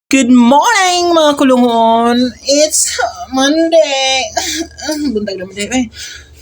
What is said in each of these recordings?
Good morning, mga kulungon! It's Monday! Buntag na Monday. Eh.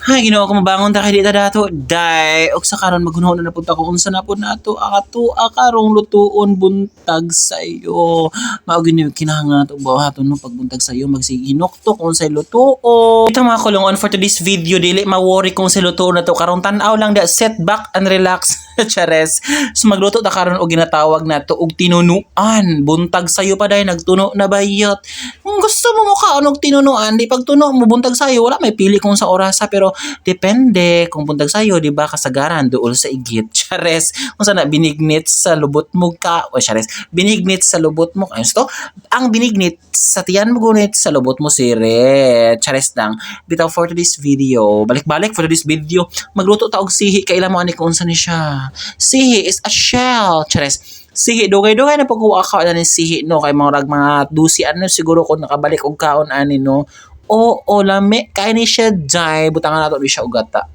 Hay, Ginoo ko, mabangon ta kay di ta dato. Day, og sa karon maghunahuna na pud ta kung unsa na pud nato ang ato karong lutuon buntag sa iyo. Mao gyud ni kinahanglan nato buhaton no pagbuntag sa iyo, magsige hinukto kung unsay lutuon. Ito, mga kulungon, for today's video, dili ma-worry kung unsay lutuon nato karon, tan-aw lang da, sit back and relax. Chares. So magluto ta karon og ginatawag nato og tinunuan. Buntag sayo pa day, nagtuno na bayot. Kung gusto mo mukaon og tinunuan, di pagtuno mo buntag sayo, wala may pili kung sa orasa, pero depende kung buntag sayo, di ba, kasagaran duol sa igit. Chares. Kung sana binignit sa lubot mo ka, o chares, binignit sa lubot mo. Ayun to, ang binignit sa tiyan mo gunit sa lubot mo sirit. Chares lang. Bitaw, for today's video, balik-balik, for today's video, magluto ta og sihi. Kailan mo ani kung unsa ni siya. Sihi is a shell. Chares. Sihi, dugay-dugay na pagkuha ka na ni sihi, no, kay mga rag mga dusi ano siguro ko nakabalik og kaon ani, no. Oo, lami kay ni siya jay, butangan nato di siya og gata.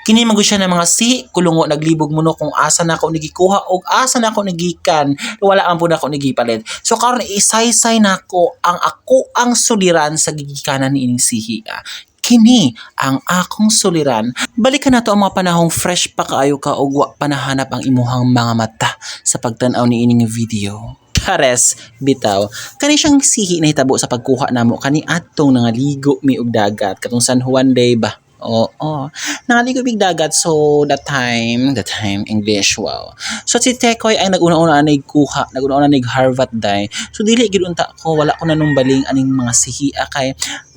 Kini man gud siya ng mga sihi kulungo, naglibog mo no kung asa na ako nagikuha og asa na ako nagikan, wala ang pud ako nagipalit. So karon isaysay nako ang ako ang suliran sa gigikanan ni ining sihi, ah. Kini ang akong suliran. Balikan nato ang mga panahong fresh pa kaayo ka og wa pa nahanap ang imuhang mga mata sa pagtan-aw ni ining video. Pares, bitaw. Kani siyang sihi na hitabo sa pagkuha namo kani atong nangaligo mi og dagat katong San Juan Day ba. Oo. Nangaligo mig dagat, so that time English, wow. So si Tekoy ay naguna-una na kuha, naguna-una na Harvard day. So dili gid unta ko, wala ko nanumbaling aning mga sihi kay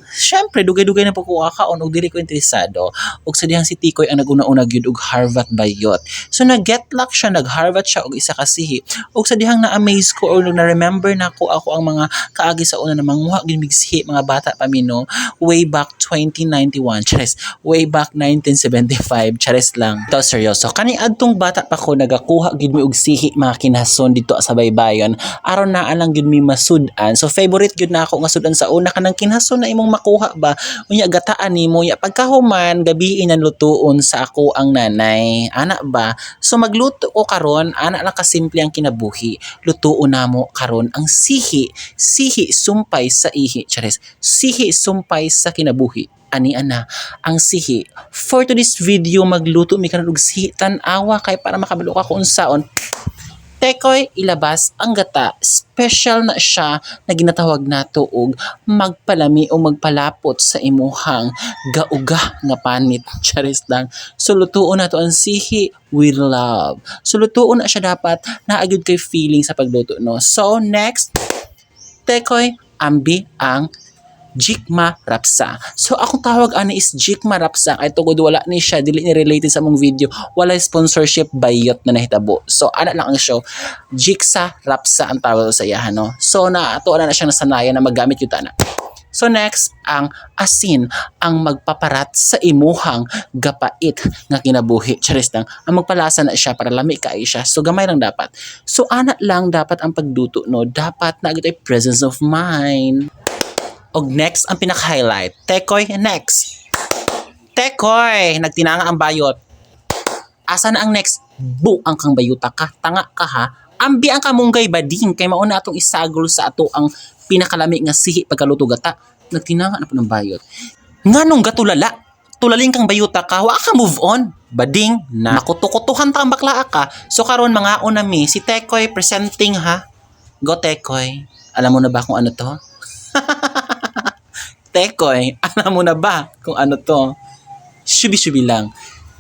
syempre dugay-dugay na po ko kakaon og dili ko interesado, ug sa dihang si Tikoy ang naguna-una gyud og Harvard bayot. So nag-get luck siya, nag-Harvard siya og isa ka sihi. Ug sa dihang na-amaze ko or na-remember nako ako ang mga kaagi sa una na manguha gyud mig sihi, mga bata pa mi no, way back 2091, chares, way back 1975, chares lang. Ito seryoso, kani adtong bata pa ko, nagakuha gyud mi og sihi, mga kinason, dito sa baybayon aron naa lang gyud mi masud-an. So favorite gyud na ako nga sud-an sa una kanang kinason na imong makuha ba, unya gataan nimo, unya pagkahuman gabi nan lutuon sa ako ang nanay ana ba. So magluto ko karon, ana lang kasimple ang kinabuhi. Lutuon namo karon ang sihi, sihi sumpay sa ihi, chares, sihi sumpay sa kinabuhi. Ani ana ang sihi. For today's video, magluto mi karon og sihi. Tan-awa kay para makabalo ka kung unsaon. Tekoy, ilabas ang gata. Special na siya na ginatawag nato og magpalami o magpalapot sa imuhang gauga nga panit. Charis lang. So lutuon nato ang sihi with love. So lutuon na siya, dapat naa gyud kay feeling sa pagluto, no. So next, Tekoy, ambi ang Jikma Rapsa. So akong tawag ani is Jikma Rapsa kay tungod wala ni siya, dili ni related sa among video, wala sponsorship bayot na nahitabo. So ana lang ang show. Jiksa Rapsa ang tawag sa iyahan, no. So na ato na, na siya nasanayan na maggamit yun ana. So next, ang asin ang magpaparat sa imuhang gapait nga kinabuhi. Charis lang. Ang magpalasa na siya para lami kaayo siya. So gamay lang dapat. So ana lang dapat ang pagduto, no. Dapat na ay presence of mind. Og next, ang pinaka-highlight. Tekoy, next. Tekoy, nagtinanga ang bayot. Asa na ang next? Buang kang bayuta ka. Tanga ka ha. Ambi ang kamunggay, bading. Kay mauna atong isagol sa ato ang pinakalami nga sihi pagkaluto gata. Nagtinanga na po ng bayot. Nganong gatulala? Tulaling kang bayuta ka, wa ka move on. Bading, na nakutukutuhan ta ang bakla ka. So karon mga una mi, si Tekoy presenting ha. Go, Tekoy. Alam mo na ba kung ano to? Tekoy, alam mo na ba kung ano to? Shubi-shubi lang.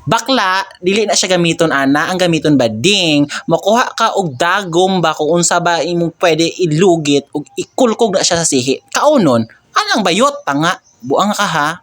Bakla, dili na siya gamiton ana, ang gamiton bading. Makuha ka og dagom ba, kung unsa ba imong pwede ilugit ug ikulkog na siya sa sihi. Kaunon, anang bayot, tanga, buang ka ha.